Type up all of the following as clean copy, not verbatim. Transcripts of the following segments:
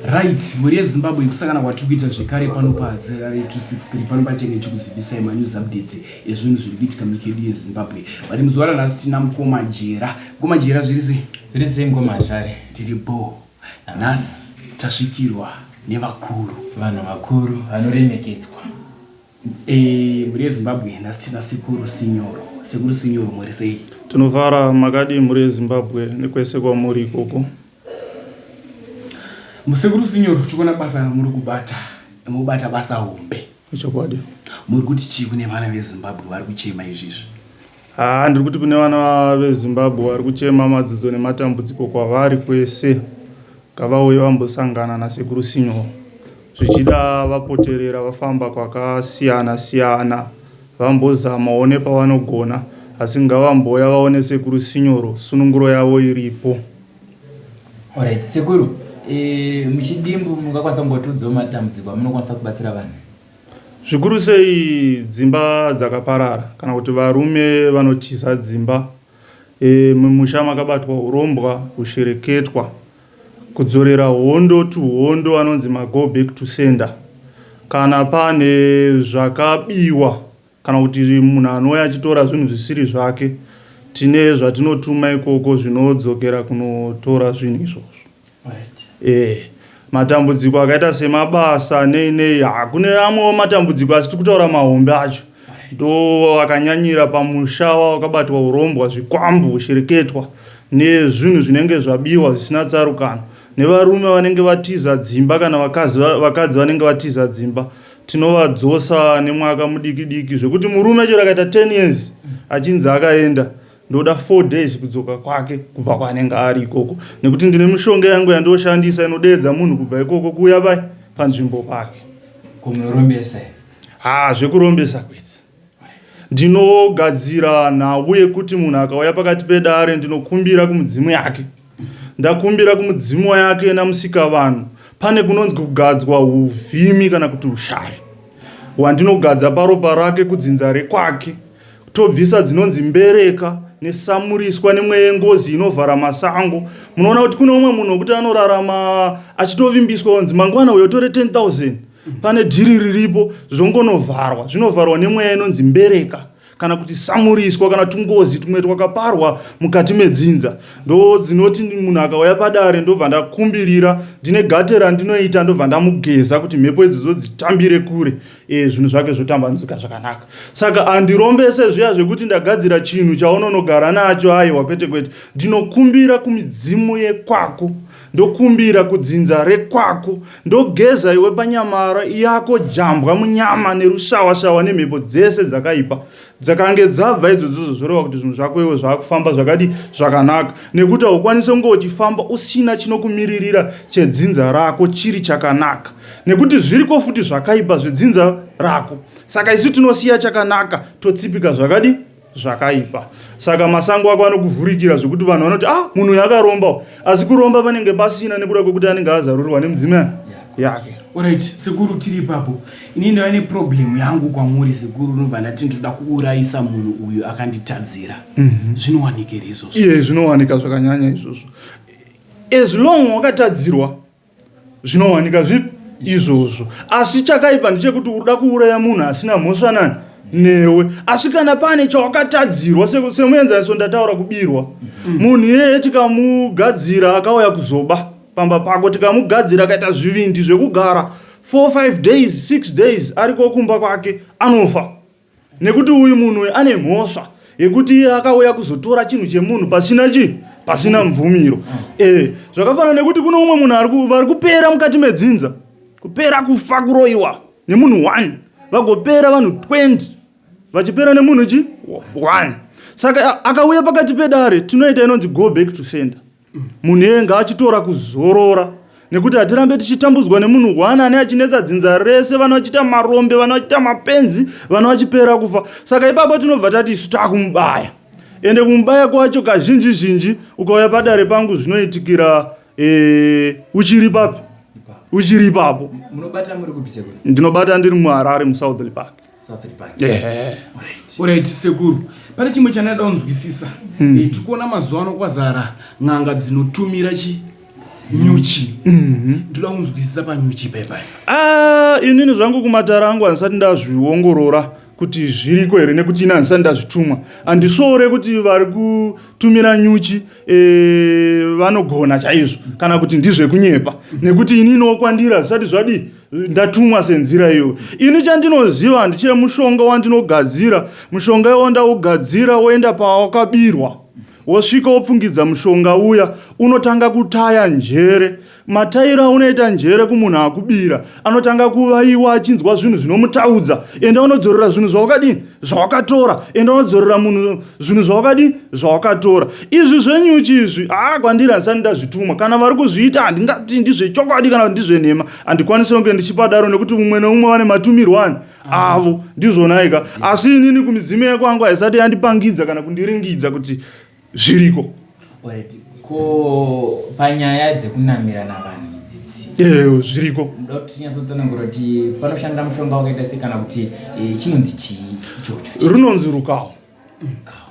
Right, mhuri yeZimbabwe kusangana kwatiri kuita zvekare pano paDzerare 263 pano pachange chikuzivisai manews updates ezvinhu zviri kuitika munyika yedu yeZimbabwe. But muzuva ranhasi tina mukoma Jera. Mukoma Jera zviri sei? Zviri sei mukoma Zvare? Tiri bho. Nhasi tasvikirwa nevakuru. Vanhu vakuru vanoremekedzwa. Eh, mhuri yeZimbabwe nhasi tina sekuru Sinyoro. Sekuru Sinyoro muri sei? Tinofara makadii mhuri yeZimbabwe nekwese kwamuri ikoko. Musekuru Sinyoro tikuona basa ramuri kubata. Mubata basa hombe. Ichokwadi. Muri kuti chii kune vana veZimbabwe vari kuchema izvizvi? Haa ndiri kuti kune vana veZimbabwe vari kuchema madzidzo nematambudziko kwavari kwese ngavauye vambosangana nasekuru Sinyoro. Zvichida vapoterera vafamba kwakasiyana siyana vambozamawo nepavanogona asi ngavambouya vaone sekuru Sinyoro sununguro yavo iripo. Alright, sekuru e, muchidimbu mungakwanisa kungotiudzawo matambudziko amunokwanisa kubatsira vanhu? Zvikuru sei dzimba dzakaparara kana kuti varume vanotiza dzimba e, mumusha makabatwa hurombwa hushereketwa kudzorera hondo to hondo anonzi mago back to sender kana pane zvakabiwa kana kuti munhu anouya achitora zvinhu zvisiri zvake tine zvatinotuma ikoko zvinodzokera kunotora zvinhu izvozvo eh matambudziko akaita semabasa nei nei hakune amwewo matambudziko asi tiri kutaura mahombe acho ndo akanyanyira pamusha wakabatwa urombwa zvikwambo ushereketwa nezvinhu zvinenge zvabiwa zvisina tsarukano nevarume vanenge vatiza dzimba kana vakadzi vanenge vatiza dzimba tinovadzosa nemwaka mudiki diki zvekuti murume chero akaita 10 years achinzi akaenda ndoda 4 days kudzoka kwake kubva kwaanenge ari ikoko nekuti ndine mishonga yangu yandoshandisa inodeedza munhu kubva ikoko kuuya pai panzvimbo pake. Ko munorombesa? Ha zvekurombesa kwete. Ndinogadzira nhau yekuti munhu akauya pakati pedare ndinokumbira kumudzimu yake. Ndakumbira kumudzimu yake namusikavanhu pane kunonzi kugadzwa uvhimi kana kuti ushavi hwandinogadza paropa rake kudzinza rekwake tobvisa dzinonzi mbereka nesamuriswa nemweya yengozi inovhara masango munoona kuti kune umwe munhu wekuti anorarama achitovimbiswa kunzi mangwana uyo tore 10000 pane dhiri riripo zvongonovharwa zvinovharwa nemweya inonzi mbereka kana kuti samuriswa kana tungozi tumwe twakaparwa mukati medzinza ndo dzinoti munhu akauya padare ndobva ndakumbirira ndine gate randinoita ndobva ndamugeza kuti mhepo idzodzo dzitambire kure e, zvinhu zvake zvotambanudzika zvakanaka saka handirombese zviya zvekuti ndagadzira chinhu chaunonogara nacho aiwa kwete kwete ndinokumbira kumidzimu yekwako ndokumbira kudzinza rekwako ndogeza iwe panyama yako jambwa munyama nerushawashawa nemhepo dzese dzakaipa dzakange dzabva idzodzo zvoreva kuti zvinhu zvako iwe zvakufamba zvakadi zvakanaka nekuti haukwanise kunge uchifamba usina chinokumiririra chedzinza rako chiri chakanaka nekuti zviriko futi zvakaipa zvedzinza rako saka isu tinosiya chakanaka totsipika zvakadi zvakaipa saka masango ako anokuvhurikira zvekuti vanhu vanoti ah munhu uyu akaromba asi kuromba panenge pasina nekuda kwekuti anenge azarurirwa nemudzimai yake Alright, sekuru tiri ipapo. Ini ndava neproblem yangu kwamuri sekuru unobva ndati ndoda kuurayisa munhu uyu akanditadzira. Zvinowanika here izvozvo? Iye zvinowanika zvakanyanya izvozvo. As long wakatadzirwa zvinowanika zvipi izvozvo. Asi chakaipa ndechekuti urikuda kuuraya munhu asina mhosva nani newe. Asi kana pane chawakatadzirwa semuenzaniso ndataura kubirwa. Munhu iyeye tikamugadzira akauya kuzoba pamba pako tikamugadzira akaita zvivindi zvekugara 4 5 days 6 days ariko kumba kwake anofa nekuti uyu munhu uyu ane mhosva yekuti iye akauya kuzotora chinhu chemunhu pasina chii pasina mvumiro e zvakafanana nekuti kune umwe munhu vari kupera mukati medzinza kupera kufa kuroiwa nemunhu one vagopera vanhu 20 vachipera nemunhu chi one saka akauya pakati pedare tinoita inonzi go back to sender Munhu iyeye ngaachitora kuzorora nekuti hatirambe tichitambudzwa nemunhu one ane achinetsa dzinza rese vana vachiita marombe vana vachiita mapenzi vana vachipera kufa saka ipapo tinobva tati isu takumubaya ende kumubaya kwacho kazhinji zhinji ukauya padare pangu zvinoitikira e, uchiri papi uchiri ipapo ndinobata ndiri muharare musouthly park Alright sekuru, pane chimwe chandada kunzwisisa. Tikuona mazuva ano kwazara n'anga dzinotumira chi Nyuchi. Ndoda kunzwisisa panyuchi paipai. Ah, inini zvangu kumatare angu handisati ndazviongorora kuti zviriko here nekuti ini handisati ndazvitumwa. Handisvoore kuti vari kutumira nyuchi e, vanogona chaizvo kana kuti ndizvekunyepa nekuti ininiwo kwandiri hazvisati zvadii ndatumwa senzira iyoyo. Ini chandinoziva handichire mushonga wandinogadzira, mushonga iwo ndaugadzira woenda pawakabirwa wosvika wopfungidza mushonga uya unotanga kutaya njere matairo aunoita njere kumunhu akubira anotanga kuvaiwa achinzwa zvinhu zvinomutaudza enda unodzorera zvinhu zvawakadii zvawakatora enda unodzorera munhu zvinhu zvawakadii zvawakatora izvi zvenyuchi izvi haa kwandiri handisati ndazvitumwa kana vari kuzviita handingati ndizvechokwadi kana kuti ndizvenhema handikwanisi kunge ndichipadaro nekuti mumwe neumwe vane matumirwo ani avo ndizvonaika asi inini kumidzimu yekwangu haisati yandipangidza kana kundiringidza kuti zviriko. Alright, ko panyaya dzekunamirana vanhu idzidzi eyo zviriko ndoda kuti tinyatsotsanangura kuti panoshanda mushonga wakaita sei kana kuti eh, chinonzi chii ichocho runonzi rukawo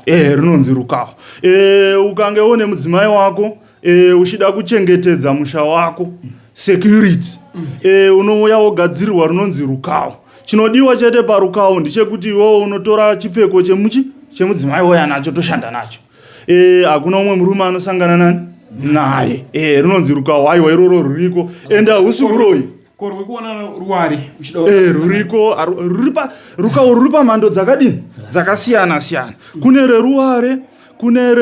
eh runonzi rukawo eh ukange une mudzimai wako eh uchida kuchengetedza musha wako security eh unouya wogadzirirwa runonzi rukawo Chinodiwa chete parukawo ndechekuti iwewe unotora chipfeko chemuchi chemudzimai wouya nacho toshanda nacho. Eh, hakuna umwe murume anosangana nani naye. Eh, rinonzi rukawo aiwa iroro ruriko ende hausi uroyi. Ko rwekuona ruware uchida Eh, ruriko ruri pa rukawo ruri pamhando dzakadini dzakasiyana siyana. Kune reruware kune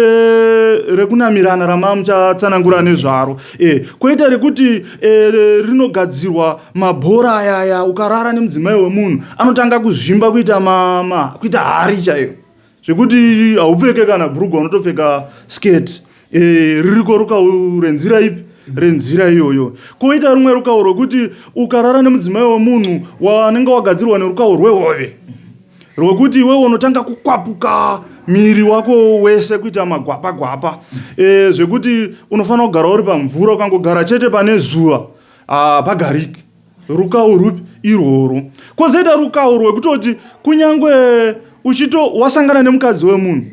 rekunamirana ramamuchatsanangura nezvaro e, kwoita rekuti e, rinogadzirwa mabhora ayaya ukarara nemudzimai wemunhu anotanga kuzvimba kuita mama kuita hari chaiyo zvekuti haupfeke kana bhurugwa unotopfeka skirt e, ririko rukau renzira ipi renzira iyoyo kwoita rumwe rukau rwekuti ukarara nemudzimai wemunhu wanenge wagadzirwa nerukau rwehove rwekuti iwewe unotanga kukwapuka miri wako wese kuita magwapa gwapa e, zvekuti unofanira kugara uri pamvura ukangogara chete pane zuva hapagariki rukawo rwupi irworwo kwozoita rukawo rwekutoti kunyange uchito wasangana nemukadzi wemunhu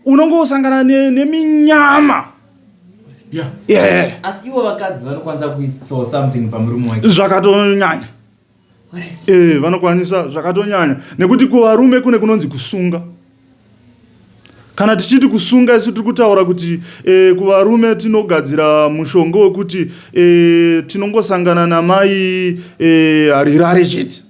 unonge wosangana neminyama ne yeah. Asi ivo vakadzi vanokwanisa kuisawo something pamurume wake zvakatonyanya Eh, vanokwanisa zvakatonyanya nekuti kuvarume kune kunonzi kusunga kana tichiti kusunga isu tiri kutaura kuti e, kuvarume tinogadzira mushonga wekuti e, tinongosangana namai e, harirare chete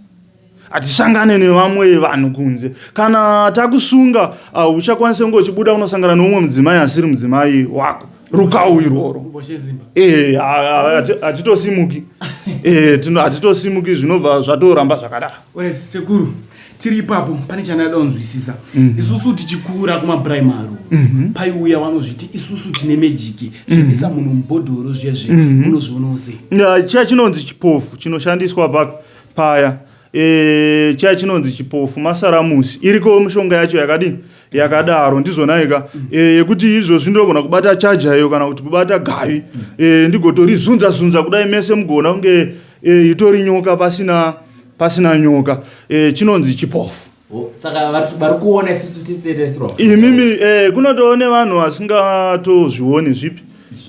hatisangane nevamwe vanhu kunze kana takusunga hauchakwanise kunge uchibuda unosangana neumwe mudzimai asiri mudzimai wako rukawu irworwo eh, hatitosimuki eh, hatitosimuki zvinobva zvatoramba zvakadaro sekuru tiri ipapo pane chandada kunzwisisa mhm. isusu tichikura kumapuraimari mhm. paiuya vanozviti isusu tine mejiki mhm. zvekuisa munhu mubhodhoro zviye zve munozvionawo sei chiya chinonzi chipofu chinoshandiswa paya e, chiya chinonzi chipofu masaramusi iriko mishonga yacho yakadini yakadaro ndizvonaika mm. e, yekuti izvozvi ndinogona kubata chaja iyo kana kuti kubata gavi mm. e, ndigotorizunza zunza kudai mese mugoona kunge e, itori nyoka pasina pasina nyoka e, chinonzi chipofu saka vari kuona isusu tisiteresirwa imimi e, kunotoo nevanhu vasingatozvioni zvipi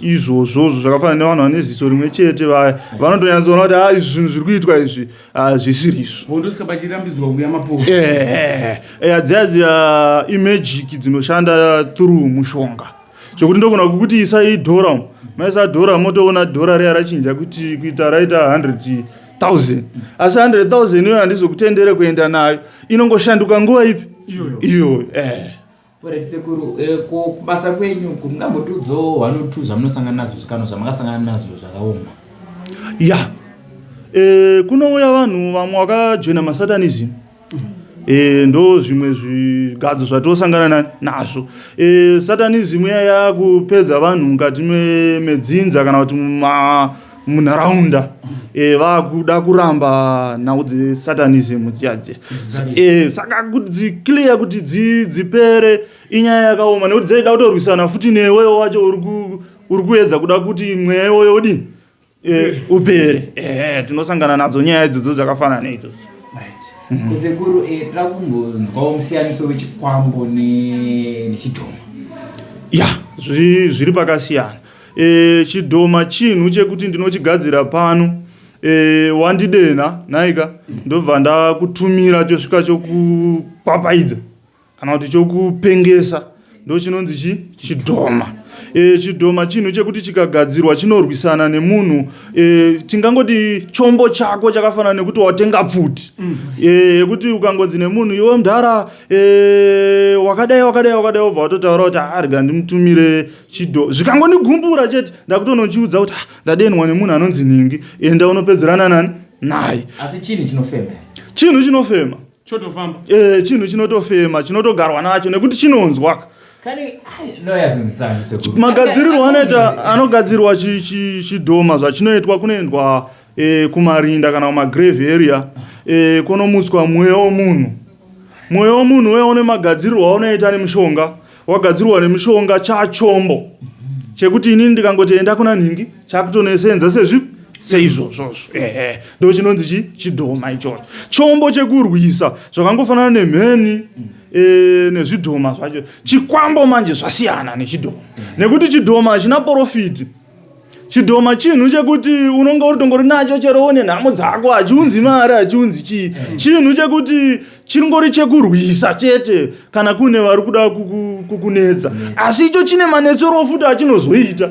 izvozvozvo zvakafanana nevanhu vane ziso rimwe chete vaya vanotonyatsoona kuti a ah, izvi zvinhu zviri kuitwa izvi hazvisiri izvo eh, eh, dziya dziya imagic dzinoshanda through mushonga zvekuti ndogona kukuti isai dhora maisa dhora motoona dhora riya rachinja kuti kuita raita 100 000 asi 100 000 iyoyo handizokutendere kuenda nayo inongoshanduka nguva ipi iyoyo eh. Alright sekuru, eh, ko kubasa kwenyu uku mungambotiudzawo one or two zvamunosangana nazvo zvikano zvamakasangana nazvo zvakaoma? Ya. Eh, kunouya vanhu vamwe vakajoina masatanism. Eh, ndo zvimwe zvigadzo zvatosangana nazvo. Eh, satanism iya yakupedza vanhu mukati medzinza kana kuti munharaunda e, vakuda kuramba nhau dzesatanism dziya dziya e, saka kuti dziclear kuti dzipere inyaya yakaoma nekuti dzaida kutorwisana futi newe wacho uri kuedza kuda kuti mweya iwoyo udii e, upere e, tinosangana nadzo nyaya idzodzo dzakafanana neidzodzo mhm. Sekuru, eh, toda kumbonzwawo musiyaniso wechikwambo nechidhoma. Ya, zviri pakasiyana. E, chidhoma chinhu chekuti ndinochigadzira pano e, wandidenha nhaika ndobva ndakutumira chosvika chokukwapaidza kana kuti chokupengesa ndochinonzi chi chidhoma e, chidhoma chinhu chekuti chikagadzirwa chinorwisana nemunhu e, tingangoti chombo chako chakafanana nekuti watenga pfuti mm. e, yekuti ukangonzi nemunhu iwe mdhara e, wakadai wakadai wakadai wobva watotaura kuti ah, rega ndimutumire chidho zvikangondigumbura chete ndakutonochiudza kuti ah, ndadenhwa nemunhu anonzi nhingi enda unopedzerana nani naye asi chinhu chinofema chinhu chinofema chotofamba e, chinhu chinotofema chinotogarwa nacho nekuti chinonzwa magadzirirwo anoita anogadzirwa chidhoma zvachinoitwa kunoendwa e, kumarinda kana kumagrave area e, kunomutswa mweya womunhu mweya womunhu uya une magadzirirwo aunoita nemushonga wagadzirwa nemishonga chachombo chekuti inini ndikangoti enda kuna nhingi chakutonosenza sezvi seizvozvozvo ehe ndo chinonzi chi chidhoma ichocho chombo chekurwisa zvakangofanana nemheni e, nezvidhoma zvacho chikwambo manje zvasiyana nechidhoma nekuti chidhoma hachina porofiti Chidhoma chinhu chekuti unonge uri tongori nacho chero une nhamo dzako hachiunzi mari hachiunzi chii mm. chinhu chekuti chingori chekurwisa chete kana kune vari kuda kukunetsa mm. asi icho chine manetsero futi achinozoita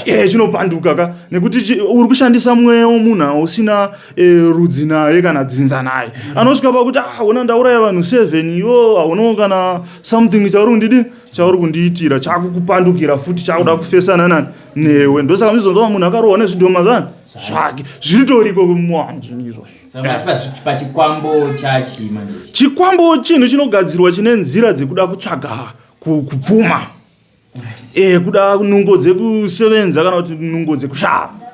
eh, chinopanduka ka nekuti uri kushandisa mweya womunhu ausina eh, rudzi naye kana dzinza naye mm. anosvika pakuti ah, ona ndauraya vanhu seven iwo haunawo kana something chauri kundidi chauri kundiitira chakukupandukira futi chakuda kufesana nani newe ndosaka mizonzwa munhu akarohwa nezvidhoma zvani zvake zviritoriko muwanhu zvinhu izvozvo pachikwambo chachi manje chikwambo chinhu chinogadzirwa chine nzira dzekuda kutsvaga kupfuma e kuda nungo dzekusevenza kana kuti nungo dzekushava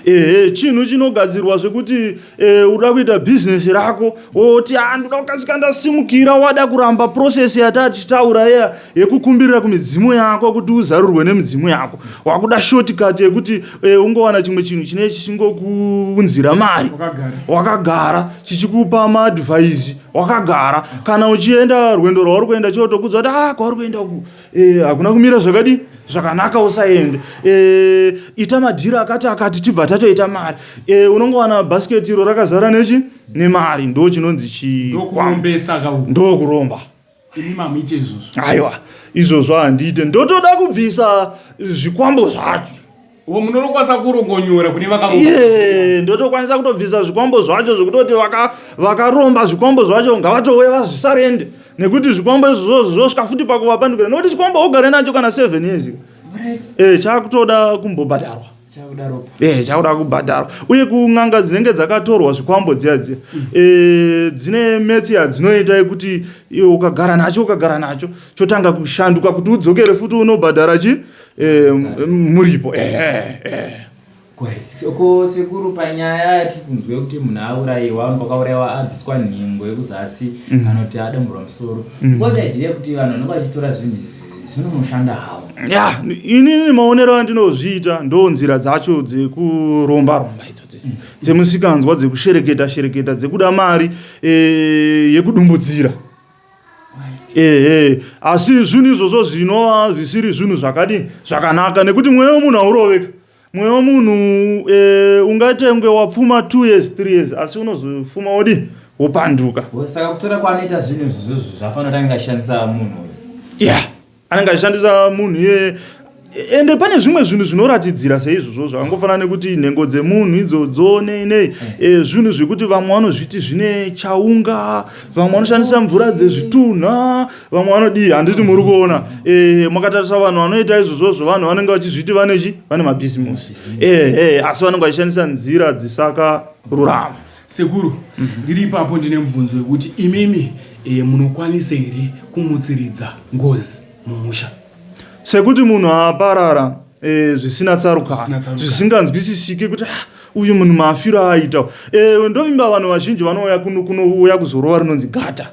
ehe chinhu chinogadzirwa zvekuti e, uda kuita bhizinesi rako woti ah, ndoda kukasika ndasimukira wada kuramba process yatatichitaura iya yekukumbirira kumidzimu yako kuti uzarurwe nemidzimu yako wakuda shortcut yekuti e, ungowana chimwe chinhu chine chichingokuunzira mari wakagara chichikupa maadvise wakagara kana uchienda rwendo rwauri kuenda chotokudza kuti ah kwauri kuenda uku Eh, hakuna kumira zvakadi zvakanaka usaende e, ita madhiri akati akati tibva tatoita mari e, unongowana bhasiketi iro rakazara nechi nemari ndo chinonzi chindokuromba aiwa izvozvo handiite ndotoda kubvisa zvikwambo zvacho munonokwanisa kurongonyora kune vakaromba ndotokwanisa kutobvisa zvikwambo zvacho zvekutoti vakaromba zvikwambo zvacho ngavatouya vazvisarende nekuti zvikwambo izvozvo zvosvika futi pakuvapandukira nekuti chikwambo ugare nacho kana seven years eh, chakutoda kumbobhadharwa eh, chakuda kubhadharwa uye kun'anga dzinenge dzakatorwa zvikwambo dziya dziya mm. eh, dzine metsi yadzinoita yekuti ukagara nacho ukagara nacho chotanga kushanduka kuti udzokere futi unobhadhara chi eh, muripo eh, eh. Ko sekuru panyaya yatiri kunzwa yekuti munhu aurayiwa wakaurayiwa abviswa nhengo yekuzasi mm. kana kuti adamburwa musoro mm. what idea yekuti vanhu vanenge vachitora zvinhu izvi zvinonoshanda hawo ya inini maonero andinozviita ndo nzira dzacho dzekuromba romba idzo mm. dzemusikanzwa dzekushereketa shereketa dzekuda mari e, yekudumbudzira Ehe, asi zvinhu izvozvo zvinova zvisiri zvinhu zvakadii zvakanaka nekuti mweya wemunhu hauroveka mweya wemunhu e, ungaite kunge wapfuma two years three years asi unozofuma wodii wopanduka saka kutora kwaanoita zvinhu izvozvo zvafanira kuti anenge achishandisa munhu uyu yeah anenge achishandisa munhu iyeye ende pane zvimwe zvinhu zvinoratidzira seizvozvo zvakangofanana nekuti nhengo dzemunhu idzodzo nei nei eh. e, zvinhu zvekuti vamwe vanozviti zvine chaunga vamwe vanoshandisa mvura dzezvitunha vamwe vanodii handiti muri kuona e, makatarisa vanhu vanoita izvozvozvo vanhu vanenge vachizviti vanechi vane mabhizimusi ehe asi vanenge vachishandisa nzira dzisakarurama Sekuru, mm -hmm. ndiri ipapo ndine mubvunzo wekuti imimi e, munokwanisa here kumutsiridza ngozi mumusha? Sekuti munhu aparara e, zvisina tsarukano zvisinganzwisisiki kuti ah, uyu munhu maafiro aaita e, ndovimba vanhu vazhinji vanouya kunouya kuzorova rinonzi gata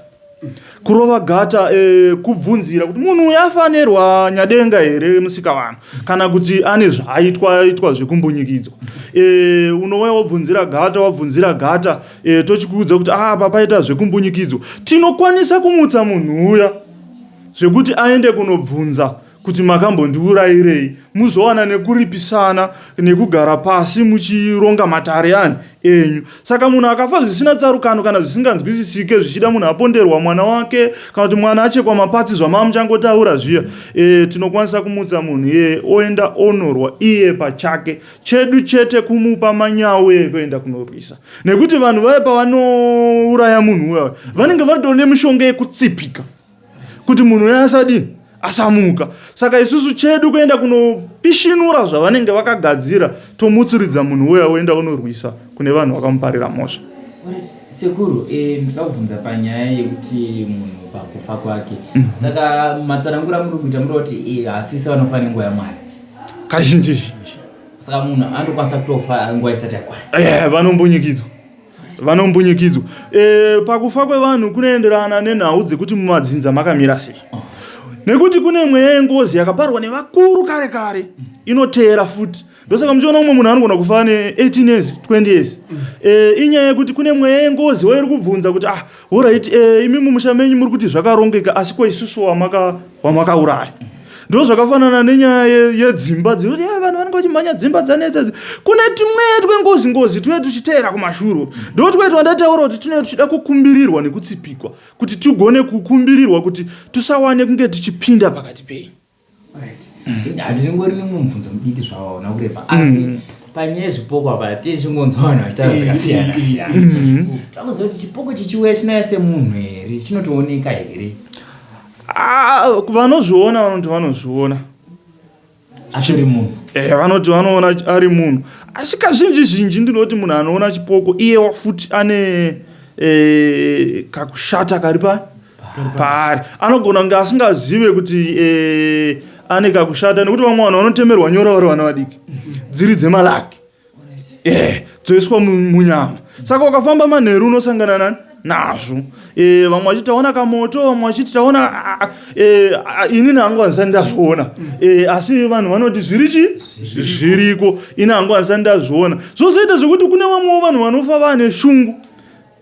kurova gata e, kubvunzira kuti munhu uyu afanirwa nyadenga here musikavanhu kana kuti ane zvaaitwa aitwa zvekumbunyikidzwa e, unouya wobvunzira gata wabvunzira gata e, tochikuudza kuti apa ah, paita zvekumbunyikidzwa tinokwanisa kumutsa munhu uya zvekuti aende kunobvunza kuti makambondiurayirei muzowana nekuripisana nekugara pasi muchironga matare ani enyu saka munhu akafa zvisina tsarukano kana zvisinganzwisisike zvichida munhu aponderwa mwana wake kana kuti mwana achekwa mapatsi zvamaa muchangotaura zviya e, tinokwanisa kumutsa munhu iyeye oenda onorwa iye pachake chedu chete kumupa manyawu ekuenda kunorwisa nekuti vanhu vaye pavanouraya munhu uya vanenge vatori nemishonga yekutsipika kuti munhu uya asadii asamuka saka isusu chedu kuenda kunopishinura zvavanenge vakagadzira tomutsiridza munhu uya oenda onorwisa kune vanhu vakamuparira mhosva. Sekuru, eh, ndinoda kubvunza panyaya yekuti munhu pakufa kwake saka matsanangura muri kuita muri kuti eh, haasi vese vanofa nenguva yaMwari. Kazhinji zhinji. Saka munhu anokwanisa kutofa nguva isati yakwana. Eh, vanombunyikidzwa vanombunyikidzwa e, pakufa kwevanhu kunoenderana nenhau dzekuti mumadzinza makamira sei oh. Nekuti kune mweya yengozi yakaparwa nevakuru kare kare inoteera futi ndosaka muchiona umwe munhu anogona kufa ne 18 years 20 years mm. E, inyaya yekuti kune mweya yengozi wairi kubvunza kuti ah orit e, imi mumusha menyu muri kuti zvakarongeka asi ko isusu wamakauraya mm. Ndozvakafanana nenyaya yedzimba dzinoti eh, vanhu vanenge vachimhanya dzimba dzanetsa idzi. Kune tumweya twengozi ngozi tuye tuchiteera kumashure. Ndotwe twandataura kuti tinenge tuchida kukumbirirwa nekutsipikwa kuti tigone kukumbirirwa kuti tusawane kunge tichipinda pakati penyu. Handingori nemumwe mubvunzo mudiki zvawo hauna kureba asi mm. panyaya yezvipoko apa tichingonzwa vanhu vachitaura zvakasiyana siyana. Mm. Takuziva kuti chipoko chichiuya chinouya semunhu here chinotooneka here? Ah, vanozviona vanoti vanozviona achiri munhu eh, vanoti vanoona ari munhu asi kazhinji zhinji ndinoti munhu anoona chipoko iye futi ane eh, kakushata kari pa paari anogona kunge asingazive kuti eh, ane kakushata nekuti vamwe vanhu vanotemerwa nyora vari vana vadiki dziri dzemalaki eh, dzoiswa munyama saka ukafamba manheru unosangana nani nazvo eh, vamwe vachiti taona kamoto vamwe vachiti taona eh, inini hangu handisati ndazviona eh, asi vanhu vanoti zviri chi zviriko ini hangu handisati ndazviona zvozoita zvekuti kune vamwewo vanhu vanofa vane shungu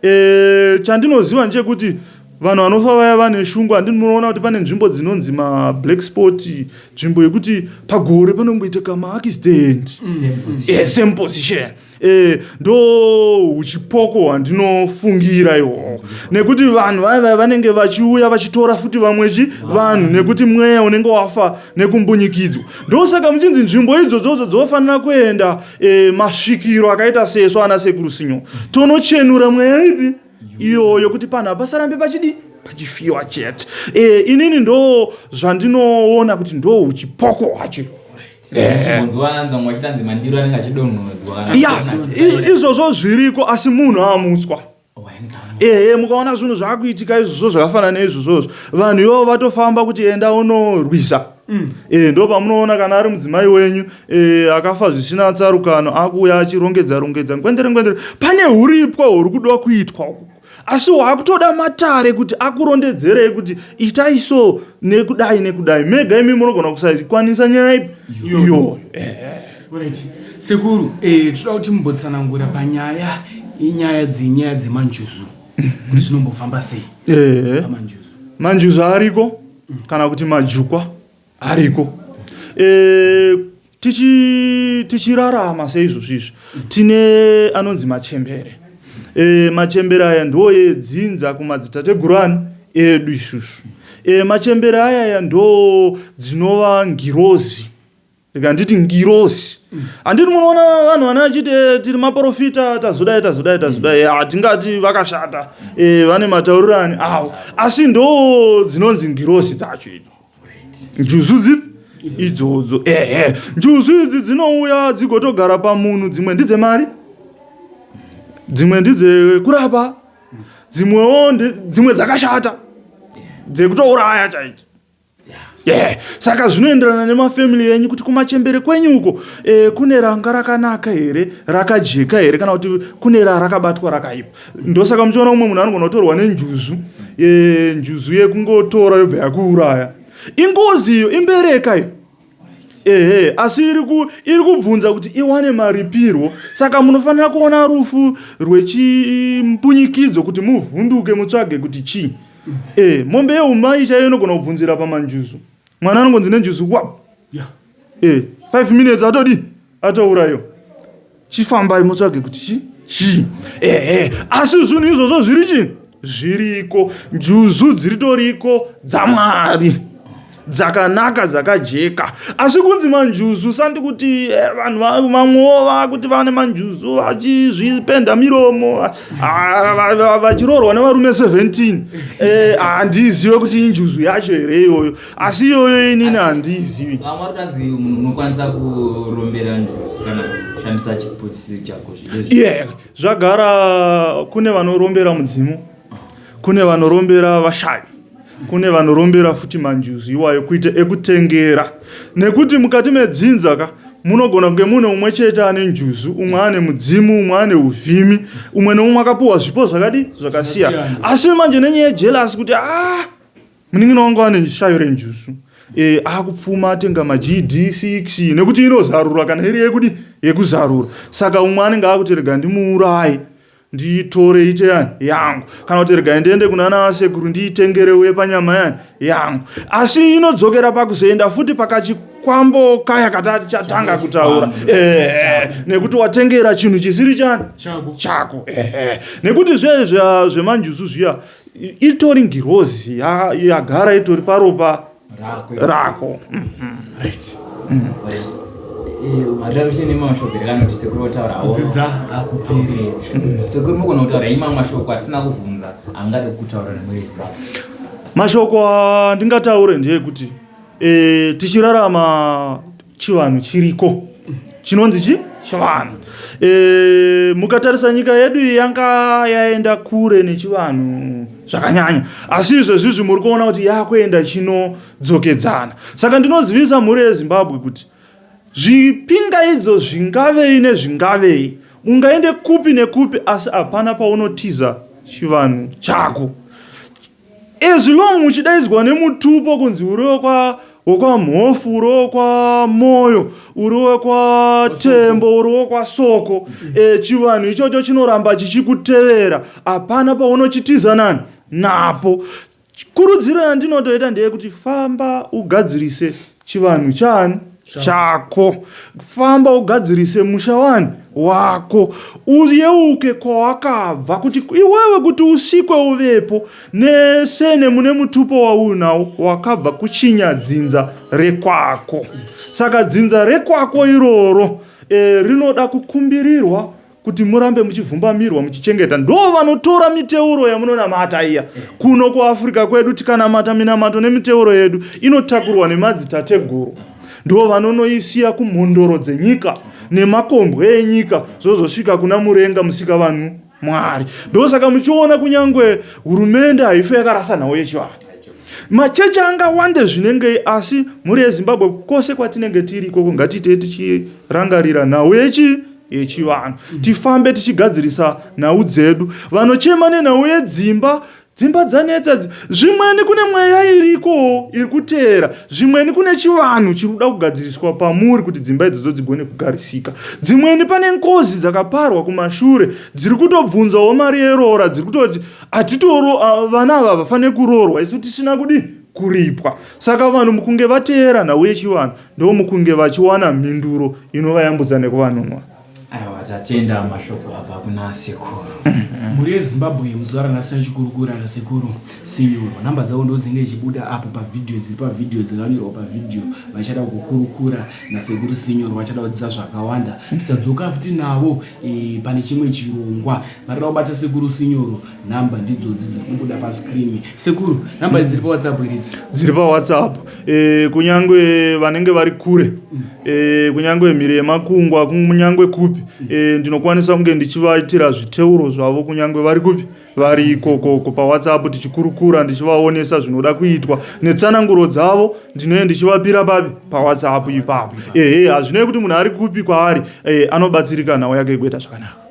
E, chandinoziva ndechekuti vanhu vanofa vaya vane shungu handini munoona kuti pane nzvimbo dzinonzi mablack spot nzvimbo yekuti pagore panongoitika maaccident mm. eh, same position eh, ndo uchipoko hwandinofungira ihwohwo nekuti vanhu vaya vaya vanenge vachiuya vachitora futi vamwe chi vanhu nekuti mweya unenge wafa nekumbunyikidzwa ndosaka muchinzi nzvimbo idzodzodzo dzofanira kuenda e, masvikiro akaita sesu ana sekuru sinyo tonochenura mweya ipi iyoyo kuti panhu hapasarambe pachidi pachifiwa chete e, inini ndo zvandinoona kuti ndo uchipoko hwacho ya izvozvo zviriko asi munhu amutswa Ehe, mukaona zvinhu zvakuitika izvozvo zvakafanana neizvozvozvo, vanhu ivovo vatofamba kuti enda unorwisa. Mm. E, ndo pamunoona kana ari mudzimai wenyu e, akafa zvisina tsarukano akuuya achirongedza rongedza ngwendere ngwendere, pane huripwa huri kudiwa kuitwa uku asi waakutoda matare kuti akurondedzerei kuti itai so nekudai nekudai mega imi munogona kusakwanisa nyaya ipi iyoyo. Alright. Sekuru, eh, toda kuti mumbotsanangura panyaya inyaya dzenyaya dzemanjuzu kuti zvinombofamba sei eh. pamanjuzu. Manjuzu ariko kana kuti majukwa ariko. Eh, tichi tichirarama seizvozvo izvi tine anonzi machembere. E, machembere aya ndo edzinza kumadzitateguru ani edu isusu. E, machembere aya aya ndo dzinova ngirozi Rega nditi ngirozi. Handiti munoona vanhu vane vachiti eh, tiri maporofita tazodai tazodai tazodai eh, hatingati vakashata eh, vane matauriro ani avo asi ndo dzinonzi ngirozi dzacho idzo njuzu dzipi idzodzo ehe njuzu idzi dzinouya dzigotogara pamunhu dzimwe ndidzemari dzimwe ndidzekurapa dzimwewo dzimwe dzakashata dzekutouraya chaidzo Yeah. Saka zvinoenderana nemafamily enyu kuti kumachembere kwenyu uko eh, kune ranga rakanaka here rakajeka here kana kuti kune rarakabatwa rakaipa. Ndosaka muchiona umwe munhu anogona kutorwa nenjuzu eh, njuzu yekungotora yobva yakuuraya. Ingozi iyo imbereka iyo. Ehe, asi iri kubvunza kuti iwane maripirwo. Saka munofanira kuona rufu rwechimbunyikidzo kuti muvhunduke mutsvage kuti chii. Eh, mombe yeumai chaiyo inogona kubvunzira pamanjuzu. Mwana anongonzi nenjuzu wap. Yeah. Eh, 5 minutes atodi atourayiwa. Chifambai mutsvage kuti chi chii. Ehe, asi zvinhu izvozvo zviri chii? Zviriko. Njuzu dziritoriko dzaMwari. Dzakanaka dzakajeka. Asi kunzi manjuzu sandi kuti eh, vanhu vamwewo vakuti vane manjuzu vachizvipenda miromo ah, vachiroorwa nevarume 17 eh, handizive kuti injuzu yacho here iyoyo asi iyoyo inini handiizivi. Vamwe vari kutanzi munhu unokwanisa kurombera njuzu kana kushandisa chipo chisiri chako. Yeah, zvagara kune vanorombera mudzimu, kune vanorombera vashavi, kune vanorombera futi manjuzu iwayo kuita ekutengera nekuti mukati medzinza ka munogona kunge mune umwe chete ane njuzu, umwe ane mudzimu, umwe ane uvhimi, umwe neumwe akapuwa zvipo zvakadi zvakasiyana. Asi manje nenyaya yejelasi kuti ah Munin'ina wangu ane shayo renjuzu e, akupfuma atenga maGD6 nekuti inozarura kana iri yekudi yekuzarura saka umwe anenge akuti rega ndimuuraye ndiitore ite yani yangu kana kuti regai ndiende kuna naasekuru ndiitengere uye panyama yani yangu asi inodzokera pakuzoenda futi pakachikwambo kaya katichatanga kutaura eh, nekuti watengera chinhu chisiri chani chako eh, nekuti zve zvemanjuzu zviya itori ngirozi yagara itori paropa rako right kudzidza hakuperi sekuru mugona kutaura imwe mashoko atisina kuvhunza angade kutaura nemhuri mashoko andingataure ndeyekuti e, tichirarama chivanhu chiriko chinonzi chi chivanhu e, mukatarisa nyika yedu iyi yanga yaenda kure nechivanhu zvakanyanya asi izvezvizvi muri kuona kuti yakuenda chinodzokedzana saka ndinozivisa mhuri yezimbabwe kuti zvipingaidzo zvingavei nezvingavei ungaende kupi nekupi asi hapana paunotiza chivanhu chako As long uchidaidzwa nemutupo kunzi uri wekwa wekwaMhofu uri wekwaMoyo uri wekwaTembo uri wekwaSoko e, chivanhu ichocho chinoramba chichikutevera hapana paunochitiza nani napo kurudziro yandinotoita ndeyekuti famba ugadzirise Chivanhu chaani? Chako. Famba ugadzirise musha wani? Wako. Uyeuke kwawakabva kuti iwewe kuti usikwe uvepo nesene mune mutupo waunawo wakabva kuchinya dzinza rekwako. Saka dzinza rekwako iroro e, rinoda kukumbirirwa kuti murambe muchivhumbamirwa muchichengeta ndo vanotora miteuro yamunonamata iya kuno kuafrica kwedu tikanamata minamato nemiteuro yedu inotakurwa nemadzitateguru ndo vanonoisiya kumhondoro dzenyika nemakombwe enyika zvozosvika kuna murenga musika vanhu mwari ndosaka muchiona kunyange hurumende haife yakarasa nhau yechivanhu machechi angawande zvinengei asi mhuri yezimbabwe kwose kwatinenge tiri ikoko ngatiitei tichirangarira nhau yechi yechivanhu tifambe tichigadzirisa nhau dzedu vanochema nenhau yedzimba dzimba dzanetsa zvimweni kune mweya irikowo iri kuteera zvimweni kune chivanhu chiri kuda kugadziriswa pamuri kuti dzimba idzodzo dzigone kugarisika dzimweni pane ngozi dzakaparwa kumashure dziri kutobvunzawo mari yeroora dziri kutoti hatitoro vana ava havafanire kuroorwa isu tisina kudii kuripwa saka vanhu mukunge vateera nhau yechivanhu Ndomukunge vachiwana mhinduro inovayambudza nekuvanunura. Aiwa tatenda mashoko abva kuna sekuru. Mhuri yeZimbabwe muzuva ranhasi achikurukura nasekuru Sinyoro. Nhamba dzavo ndo dzinenge ichibuda apo pavhidhiyo dziri pavhidhiyo dzakanyorwa pavhidhiyo vachada kukurukura nasekuru Sinyoro vachada kudzidza zvakawanda. Tichadzoka futi navo e, pane chimwe chirongwa. Varida kubata sekuru Sinyoro Number ndidzodzi dziri kubuda pascreen. Sekuru, number dziri paWhatsApp here idzi? Dziri paWhatsApp. E, kunyange vanenge vari kure e, kunyange mhiri yemakungwa kunyange kupi e, ndinokwanisa kunge ndichivaitira zviteuro zvavo kunyange vari kupi vari ikokoko pawhatsapp tichikurukura ndichivaonesa zvinoda kuitwa netsananguro dzavo ndinee ndichivapira papi pawhatsapp ipapo ehe hazvinei kuti munhu ari kupi kwaari e, anobatsirika nhau yake ikuita zvakanaka.